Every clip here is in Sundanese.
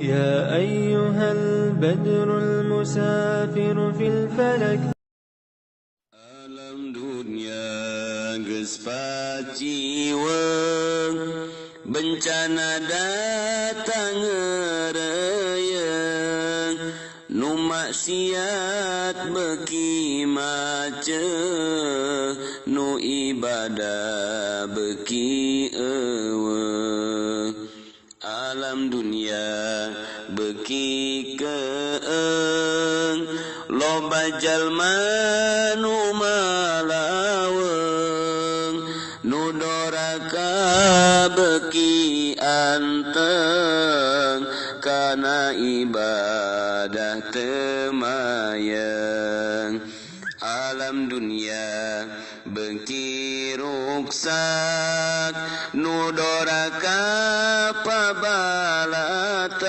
يا أيها البدر المسافر في الفلك. Alam dunia geus paciweng, bencana datang ngereyeng, nu maksiat beuki macet, nu ibadah beuki euweuh. Alam dunia beuki keeng, loba jalma nu malaweng, nu doraka beuki anteng, kana ibadah teu mayeng. Alam dunia beuki ruksak, nu doraka pabalatak,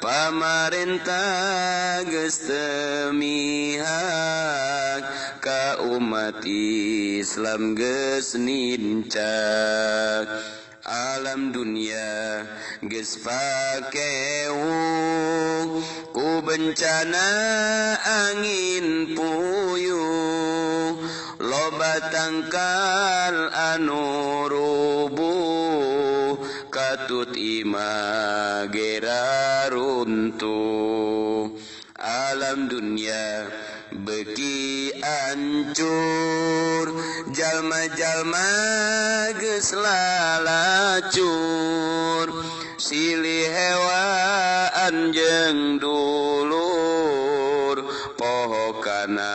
pamarentah geus teu mihak ka umat Islam geus nincak. Alam dunia geus pakewu ku bencana angin puyuh, loba tangkal anu rubuh, katut imah gera runtuh. Alam dunia beuki ancur, jalma-jalma geus lalacur, silih hewaan jeung dulur, poho kana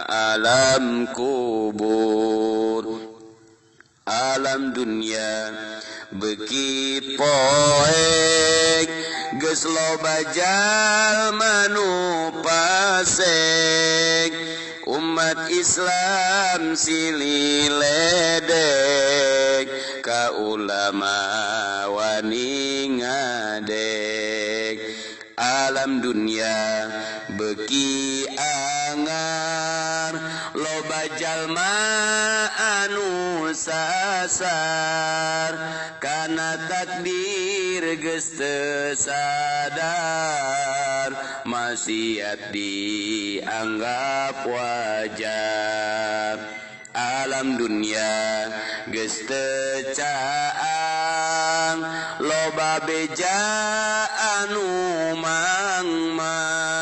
alam kubur. Alam dunia beuki poek, geus loba jalma nu pasek, umat Islam silih ledek, ka ulama wani ngadek. Alam dunia beuki angar, loba jalma anu sasar, kana takdir geus teu sadar, maksiat dianggap wajar. Alam dunia geus teu caang, loba beja anu mangmang.